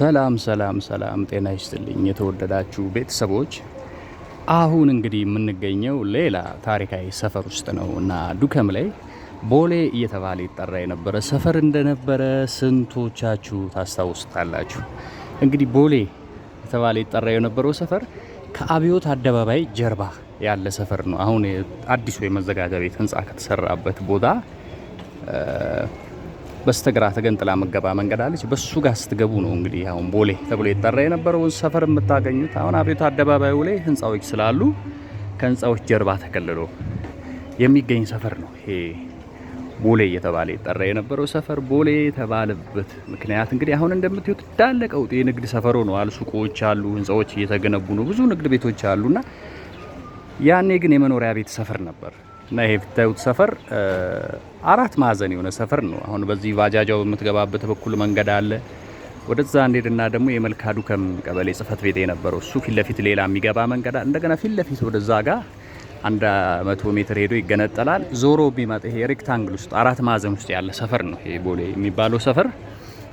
ሰላም ሰላም ሰላም፣ ጤና ይስጥልኝ የተወደዳችሁ ቤተሰቦች። አሁን እንግዲህ የምንገኘው ሌላ ታሪካዊ ሰፈር ውስጥ ነው እና ዱከም ላይ ቦሌ እየተባለ ይጠራ የነበረ ሰፈር እንደነበረ ስንቶቻችሁ ታስታውሱታላችሁ? እንግዲህ ቦሌ የተባለ ይጠራ የነበረው ሰፈር ከአብዮት አደባባይ ጀርባ ያለ ሰፈር ነው። አሁን አዲሱ የመዘጋጃ ቤት ህንፃ ከተሰራበት ቦታ በስተግራ ተገንጥላ መገባ መንገድ አለች። በሱ ጋር ስትገቡ ነው እንግዲህ አሁን ቦሌ ተብሎ ይጠራ የነበረውን ሰፈር የምታገኙት። አሁን አብዮት አደባባዩ ላይ ህንፃዎች ስላሉ ከህንፃዎች ጀርባ ተከልሎ የሚገኝ ሰፈር ነው ይሄ ቦሌ እየተባለ ይጠራ የነበረው ሰፈር። ቦሌ የተባለበት ምክንያት እንግዲህ አሁን እንደምታዩት እንዳለ ቀውጥ የንግድ ሰፈር ሆኗል። ሱቆች አሉ፣ ህንፃዎች እየተገነቡ ነው፣ ብዙ ንግድ ቤቶች አሉና ያኔ ግን የመኖሪያ ቤት ሰፈር ነበር። እና ይሄ የምታዩት ሰፈር አራት ማዕዘን የሆነ ሰፈር ነው። አሁን በዚህ ባጃጃው በምትገባበት በኩል መንገድ አለ። ወደዛ እንሄድና ደግሞ የመልካ ዱከም ቀበሌ ጽሕፈት ቤት የነበረው እሱ ፊት ለፊት ሌላ የሚገባ መንገድ አለ። እንደገና ፊት ለፊት ወደዛ ጋር 100 ሜትር ሄዶ ይገነጠላል። ዞሮ ቢመጣ ይሄ rectangle ውስጥ አራት ማዕዘን ውስጥ ያለ ሰፈር ነው ይሄ ቦሌ የሚባለው ሰፈር።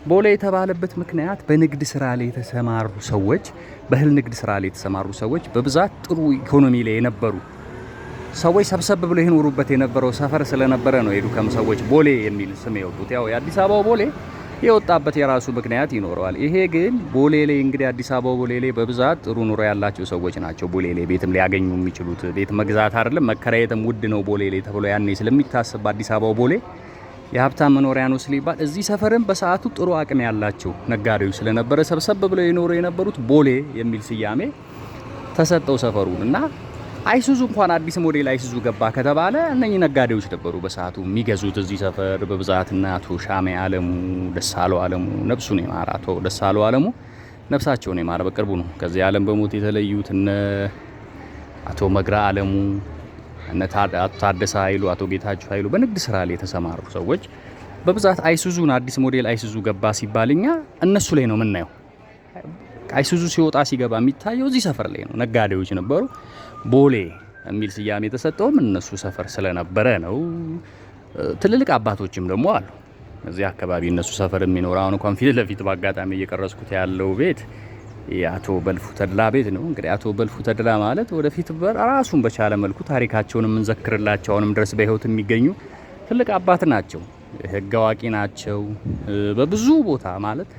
ቦሌ የተባለበት ምክንያት በንግድ ስራ ላይ የተሰማሩ ሰዎች፣ በእህል ንግድ ስራ ላይ የተሰማሩ ሰዎች፣ በብዛት ጥሩ ኢኮኖሚ ላይ የነበሩ ሰዎች ሰብሰብ ብለው ይኖሩበት የነበረው ሰፈር ስለነበረ ነው የዱከም ሰዎች ቦሌ የሚል ስም የወጡት። ያው የአዲስ አበባው ቦሌ የወጣበት የራሱ ምክንያት ይኖረዋል። ይሄ ግን ቦሌ ላይ እንግዲህ አዲስ አበባው ቦሌ ላይ በብዛት ጥሩ ኑሮ ያላቸው ሰዎች ናቸው ቦሌ ላይ ቤትም ሊያገኙ የሚችሉት። ቤት መግዛት አይደለም መከራየትም ውድ ነው ቦሌ ላይ ተብሎ ያኔ ስለሚታሰብ አዲስ አበባው ቦሌ የሀብታም መኖሪያ ነው ስለሚባል እዚህ ሰፈርም በሰዓቱ ጥሩ አቅም ያላቸው ነጋዴዎች ስለነበረ ሰብሰብ ብለው ይኖሩ የነበሩት ቦሌ የሚል ስያሜ ተሰጠው ሰፈሩን። እና አይሱዙ እንኳን አዲስ ሞዴል አይሱዙ ገባ ከተባለ እነኚህ ነጋዴዎች ነበሩ በሰዓቱ የሚገዙት እዚህ ሰፈር በብዛት። እና አቶ ሻሜ አለሙ፣ ደሳለው አለሙ፣ ነፍሱን ይማር፣ አቶ ደሳለው አለሙ ነፍሳቸውን ይማር፣ በቅርቡ ነው ከዚህ ዓለም በሞት የተለዩት። እነ አቶ መግራ አለሙ፣ እነ አቶ ታደሰ ኃይሉ፣ አቶ ጌታቸው ኃይሉ በንግድ ስራ ላይ የተሰማሩ ሰዎች በብዛት አይሱዙን አዲስ ሞዴል አይሱዙ ገባ ሲባል እኛ እነሱ ላይ ነው የምናየው። አይሱዙ ሲወጣ ሲገባ የሚታየው እዚህ ሰፈር ላይ ነው። ነጋዴዎች ነበሩ። ቦሌ የሚል ስያሜ የተሰጠውም እነሱ ሰፈር ስለነበረ ነው። ትልልቅ አባቶችም ደግሞ አሉ እዚህ አካባቢ እነሱ ሰፈር የሚኖር። አሁን እንኳን ፊት ለፊት በአጋጣሚ እየቀረጽኩት ያለው ቤት የአቶ በልፉ ተድላ ቤት ነው። እንግዲህ አቶ በልፉ ተድላ ማለት ወደፊት ራሱን በቻለ መልኩ ታሪካቸውን የምንዘክርላቸው አሁንም ድረስ በሕይወት የሚገኙ ትልቅ አባት ናቸው። ሕግ አዋቂ ናቸው። በብዙ ቦታ ማለት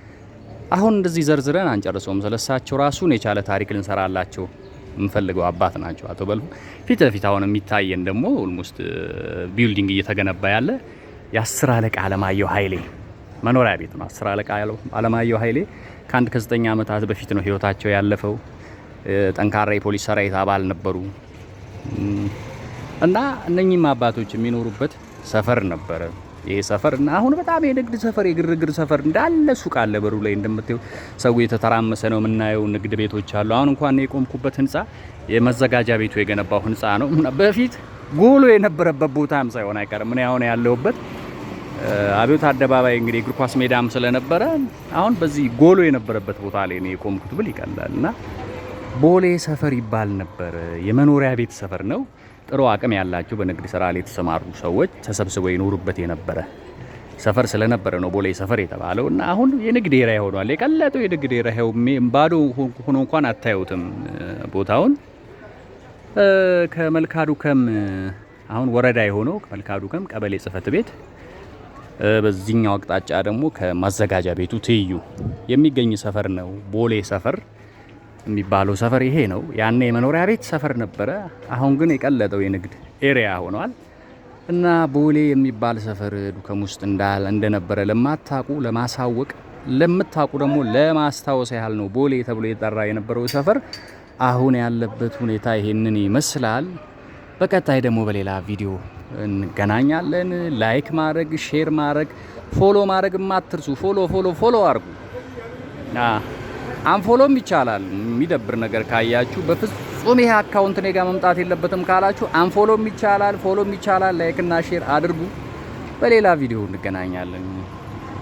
አሁን እንደዚህ ዘርዝረን አንጨርሰውም። ስለሳቸው ራሱን የቻለ ታሪክ ልንሰራላቸው የምንፈልገው አባት ናቸው አቶ በልፉ። ፊት ለፊት አሁን የሚታየን ደግሞ almost building እየተገነባ ያለ የአስር አለቃ አለማየሁ ኃይሌ መኖሪያ ቤት ነው። አስር አለቃ አለማየሁ ኃይሌ ከ9 ዓመታት በፊት ነው ህይወታቸው ያለፈው። ጠንካራ የፖሊስ ሰራዊት አባል ነበሩ እና እነኚህም አባቶች የሚኖሩበት ሰፈር ነበረ ይሄ ሰፈር። እና አሁን በጣም የንግድ ሰፈር፣ የግርግር ሰፈር፣ እንዳለ ሱቅ አለ። በሩ ላይ እንደምታዩ ሰው የተተራመሰ ነው የምናየው። ንግድ ቤቶች አሉ። አሁን እንኳን የቆምኩበት ህንፃ የመዘጋጃ ቤቱ የገነባው ህንፃ ነው። በፊት ጎሎ የነበረበት ቦታም ሳይሆን አይቀርም። እኔ አሁን ያለሁበት አብዮት አደባባይ እንግዲህ እግር ኳስ ሜዳም ስለነበረ አሁን በዚህ ጎሎ የነበረበት ቦታ ላይ ነው የቆምኩት ብል ይቀላል። እና ቦሌ ሰፈር ይባል ነበር። የመኖሪያ ቤት ሰፈር ነው። ጥሩ አቅም ያላቸው በንግድ ስራ ላይ የተሰማሩ ሰዎች ተሰብስበው ይኖሩበት የነበረ ሰፈር ስለነበረ ነው ቦሌ ሰፈር የተባለው። እና አሁን የንግድ area ሆኗል። የቀለጠው የንግድ area ባዶ ሆኖ እንኳን አታዩትም ቦታውን። ከመልካ ዱከም አሁን ወረዳ የሆነው ከመልካ ዱከም ቀበሌ ጽሕፈት ቤት በዚህኛው አቅጣጫ ደግሞ ከማዘጋጃ ቤቱ ትይዩ የሚገኝ ሰፈር ነው። ቦሌ ሰፈር የሚባለው ሰፈር ይሄ ነው። ያኔ የመኖሪያ ቤት ሰፈር ነበረ። አሁን ግን የቀለጠው የንግድ area ሆኗል። እና ቦሌ የሚባል ሰፈር ዱከም ውስጥ እንደነበረ ለማታውቁ ለማሳወቅ፣ ለምታውቁ ደግሞ ለማስታወስ ያህል ነው። ቦሌ ተብሎ የጠራ የነበረው ሰፈር አሁን ያለበት ሁኔታ ይሄንን ይመስላል። በቀጣይ ደግሞ በሌላ ቪዲዮ እንገናኛለን። Like ማድረግ፣ share ማድረግ፣ follow ማድረግ አትርሱ። Follow follow follow አድርጉ። Unfollow ም ይቻላል። የሚደብር ነገር ካያችሁ በፍጹም ይሄ account እኔ ጋር መምጣት የለበትም ካላችሁ unfollow ም ይቻላል፣ follow ም ይቻላል። Like እና share አድርጉ። በሌላ ቪዲዮ እንገናኛለን።